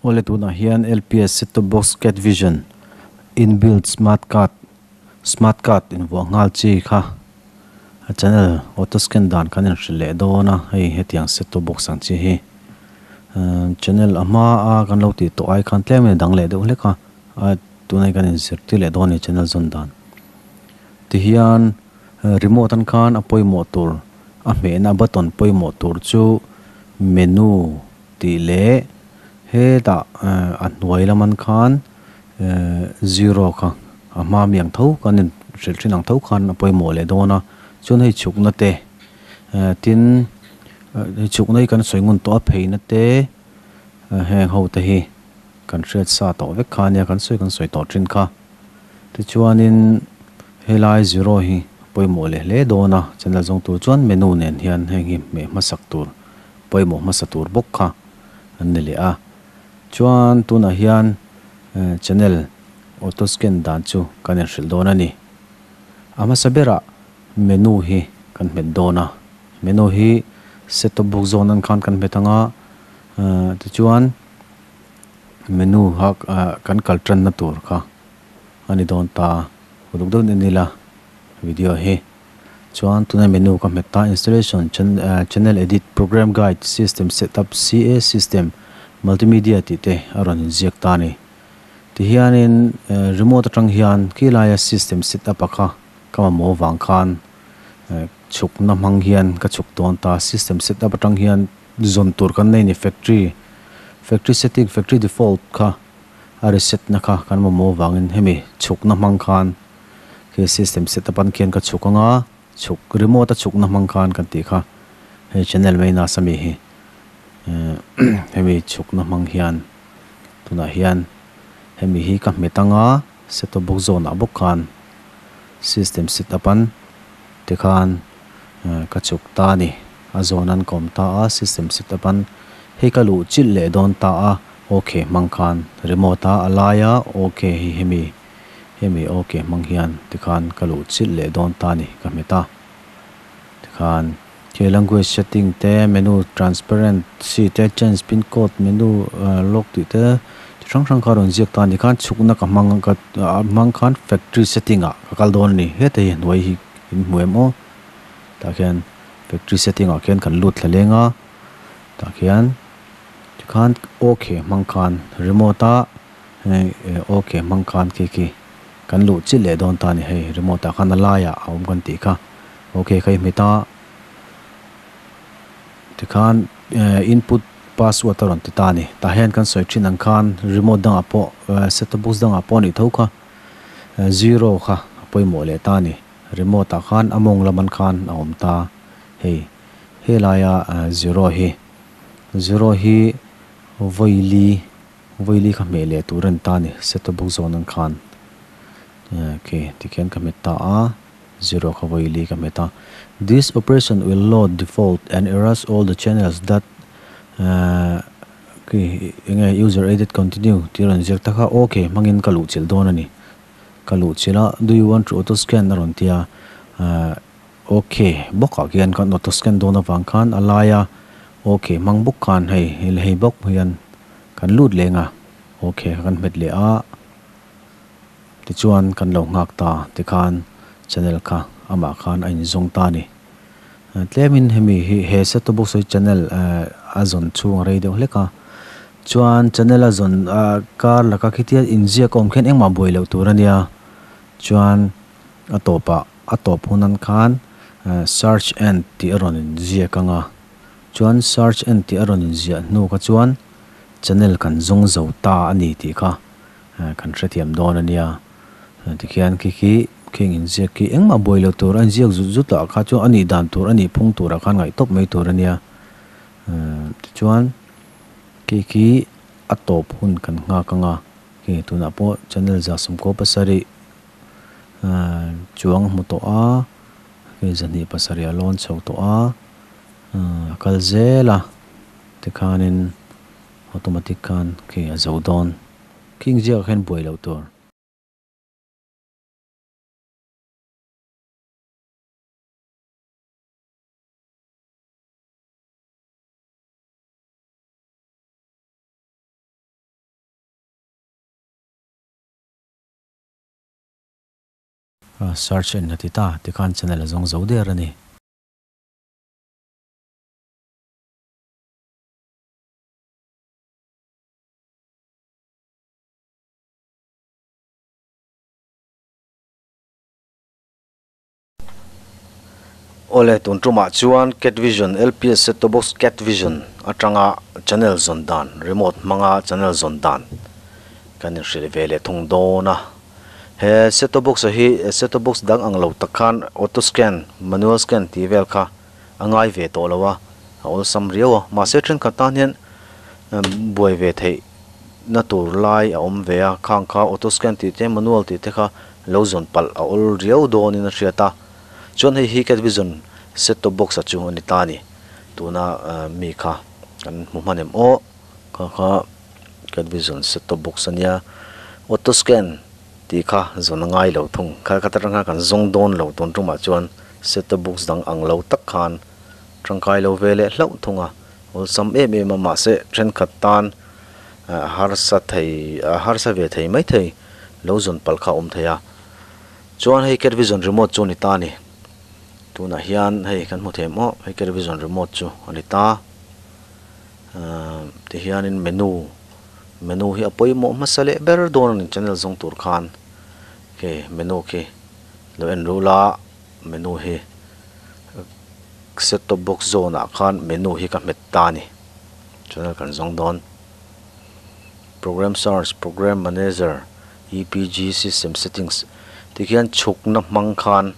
Awle tunah hian LPS set top box cat vision inbuilt smart card smart card invuah nghal chi kha a channel auto scan dan kan inhrilh leh dawn a hei hetiang set top box ang chi hi channel a hma a kan lo tih tawh ai khan tlem in a dang leh deuh hlek a a tunah hian kan inzirtir leh dawn a ni channel zawn dan tihian remote an khan a pawimawh tur a hmehna button pawimawh tur chu menu tih leh hetah a hnuai lam an khan zero kha a hma mi ang tho kan in hrilh thin ang tho khan a pawimawh leh dawn a chuan hei chhukna te tin hei chhukna hi kan sawi ngun tawh a pheina te heng ho te hi kan hriat sa tawh vek kha ania kan sawi kan sawi tawh thin kha tichuanin helai zero hi a pawimawh leh hle dawn a channel zawng tur chuan menu nen hian heng hi hmeh hmasak tur pawimawh hmasa tur bawk kha an ni leh a chuan tunah hian channel auto scan dan chu kan inhrilh dawn a ni a hmasa berah menu hi kan hmet dawn a menu hi set top box zawn an khan kan hmet ang a tichuan menu kha kan kal tanna tur kha a ni dawn ta uluk deuh ni ila video hi chuan tuna menu ka hmet ta installation channel edit program guide system setup ca system multimedia tih te a rawn inziak ta a ni tihianin remote atang hian khilaia system setup a kha ka mamawh avang khan chhukna hmang hian ka chhuk dawn ta system setup atang hian zawn tur kan nei a ni factory factory setting factory default kha a reset na kha kan mamawh avangin hemi chhukna hmang khan khi system setup an khian ka chhuk anga chhuk remote a chhukna hmang khan kan tih kha hei channel mai nasa mi hi hemi chhukna hmang hian tunah hian hemi hi ka hmet anga set top box zawn ah bawk khan system setup an tikhan ka chhuk ta a ni a zawn an ka awm ta a system setup an hei ka luh chilh leh dawn ta a okay hmang khan remote a a laia okay hi hemi hemi okay hmang hian tikhan ka luh chilh leh dawn ta a ni ka hmet a tikhan khi language setting te menu transparency te change pin code menu lock tih te chi hrang hrang kha a rawn ziak ta a ni khan chhukna ka hmang ka hmang khan factory setting ah ka kal dawn a ni heta hi hnuai hi in hmu em aw tah khian factory setting ah khian kan lut thla leng a tah khian tikhan okay hmang khan remote a okay hmang khan khi khi kan luh chilh leh dawn ta a ni hei remote ah khan a laiah a awm kan tih kha okay ka i hmet a tikhan input password a rawn ti ta a ni tah hian kan sawi thin ang khan remote dangah pawh set top box dangah pawh a nih tho kha zero kha a pawimawh leh ta a ni remote ah khan a mawng lam an khan a awm ta hei helaia zero hi zero hi vawili vawili kha hmeh leh tur a ni ta a ni set top box zawn an khan okay tikhian ka hmet ta a zero kha vawili ka hmet a this operation will load default and erase all the channels that enge user edit continue tih a rawn ziak ta kha okay hmangin ka luh chilh dawn a ni ka luh chilh a do you want to auto scan a rawn ti a okay bawkah khian kan auto scan dawn avang khan a laia okay hmang bawk khan hei hei bawk hian kan lut leng a okay kan hmet leh a tichuan kan lo nghak ta tikhan channel kha amah khan a inzawng ta a ni tlemin hemi hi he set top box hi channel a zawn chhung a rei deuh hlek a chuan channel a zawn kar laka khitia inziak a awm khian engmah buai loh tur a nia chuan a tawpah a tawp hun an khan search and tih a rawn inziak ang a chuan search and tih a rawn inziah hnu kha chuan channel kan zawng zo ta a ni tih kha kan hrethiam dawn a nia tikhian khi khi kheng inziak khi engmah buai loh tur a inziak zut zut ah kha chuan a nih dan tur a nih phung turah khan ngaih tawp mai tur a nia tichuan khi khi a tawp hun kan nghak ang a khi tunah pawh channel za sawmkaw pasarih chuang a hmu tawh a khi zahnih pasarih a lawn chho tawh a a kal zel a tikhanin automatic khan khi a zo dawn khi inziak ah khian buai loh tur. Search en a ti ta tikhan channel a zawng zo der a ni. Awle tun tumah chuan Catvision LPS set top box Catvision atanga channel zawn dan remote hmanga channel zawn dan kan inhrilh ve leh thung dawn a. He set top box hi set top box dang ang lo tak khan auto scan manual scan tih vel kha a ngai ve tawh lo a, a awlsam riau a. Mahse thenkhat tan hian buai ve theih na tur lai a awm ve a, khang kha auto scan tih te manual tih te kha lo zawn palh a awl riau dawnin a hriat a. Chuan hei hi Catvision set top box a chu a ni ta a ni. Tuna mi kha kan hmu hman em aw kha kha Catvision set top box a nia. Auto scan tih kha zawn a ngai lo thung. Kha khat atang khan kan zawng dawn lo tun tumah chuan set top box dang ang lo tak khan tangkai lo ve leh hlauh thung a. Awlsam em em a mahse thenkhat tan harsa thei harsa ve thei mai thei lo zawn palh kha a awm thei a. Chuan hei Catvision remote chu a ni ta a ni. Tunah hian hei kan hmu thei maw hei Catvision remote chu a ni ta. Ahh tihianin menu menu hi a pawimawh hmasa leh ber dawn a ni channel zawng tur khan khi menu khi lo en rul a menu hi set top box zawn ah khan menu hi ka hmet ta a ni channel kan zawng dawn. Program search program manager. EPG system settings tikhian chhukna hmang khan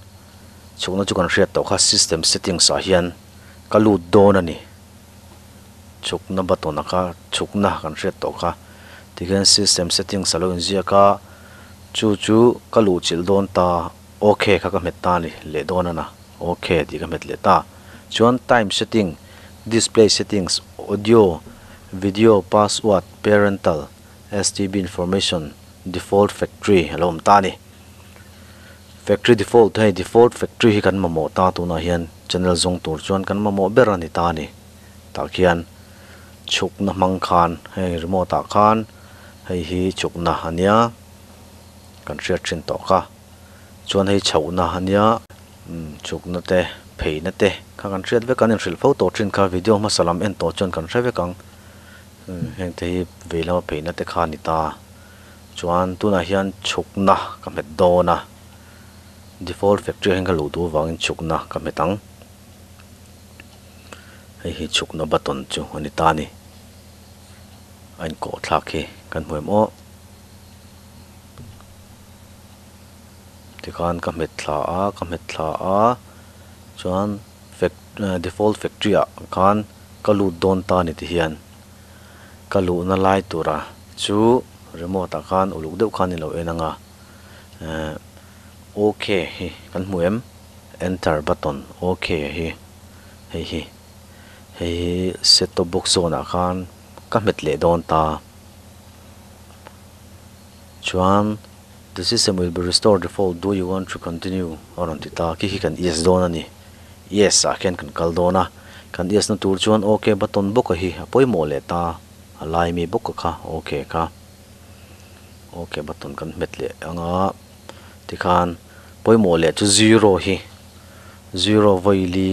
chhukna chu kan hriat tawh kha system settings ah hian ka lut dawn a ni. Chhukna button a kha chhukna kan hriat tawh kha tikhian system settings a lo inziak a, chu chu ka luh chilh dawn ta ok kha ka hmet ta a ni leh dawn a na ok tih ka hmet leh ta. Chuan time setting, display settings, audio, video, password, parental. STB information default factory a lo awm ta a ni. Factory default hei default factory hi kan mamawh ta tunah hian channel zawng tur chuan kan mamawh ber a ni ta a ni. Tah khian chhukna hmang khan hei remote ah khan hei hi chhukna a nia kan hriat thin tawh kha. Chuan hei chhohna a nia chhukna te pheina te kha kan hriat vek an inhrilh fo tawh thin kha video hmasa lam en tawh chuan kan hre vek ang. Heng te hi vei lama pheihna te kha a ni ta. Chuan tunah hian chhukna ka hmet dawn a, default factory ah hian ka luh duh avangin chhukna ka hmet ang. Hei hi chhukna button chu a ni ta a ni. A inkawh thlak hi kan hmu em aw. Tikhan ka hmet thla a, ka hmet thla a, chuan. Default factory ah khan ka lut dawn ta ni ti hian ka luhna lai tura chu remote ah khan uluk deuh khan ilo en anga eh ok hi kan hmu em enter button ok hi hei hi hei hi set top box zawn ah khan ka hmet leh dawn ta chuan the system will be restored default do you want to continue a rawn ti ta khi khi kan yes dawn a ni. Yes ah khian kan kal dawn a, kan yes na tur chuan ok button bawk a hi a pawimawh leh ta, a lai mi bawk a kha ok kha ok button kan hmet leh ang a, tikhan pawimawh leh chu zero hi zero vawi li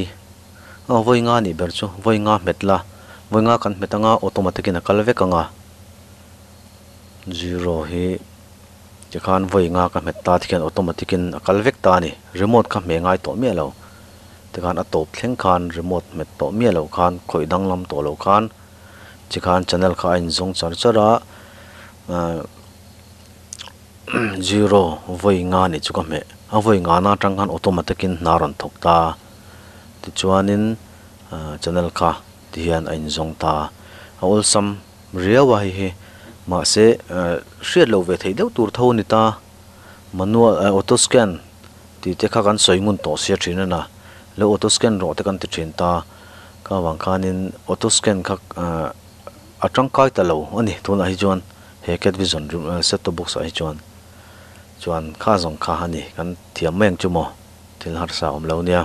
aw vawi nga nih ber chu vawi nga hmet la vawi nga kan hmet anga automatic in a kal vek ang a zero hi. Tikhan vawi nga ka hmet ta tikhian automatic in a kal vek ta a ni. Remote kha hmeh ngai tawh miah lo. Tikhan a tawp thleng khan remote hmet tawh miah lo khan khawih danglam tawh lo khan tikhan channel kha a inzawng char char a ahh zero vawi nga nih chu ka hmeh. A vawi nga na atang khan automatic in hna a rawn thawk ta. Tichuanin ahh channel kha tihian a inzawng ta. A awlsam. Riau a hei hi mahse hriat loh ve theih deuh tur tho a ni ta. Manual auto scan tih te kha kan sawi ngun tawh sia thin a na. Lo auto scan rawh te kan ti thin ta. Ka vang khanin auto scan kha a tangkai ta lo a ni tunah hi chuan he cat vision set top box ah hi chuan chuan kha zawng kha a ni kan thiam mai ang chu maw thil harsa awm lo nia.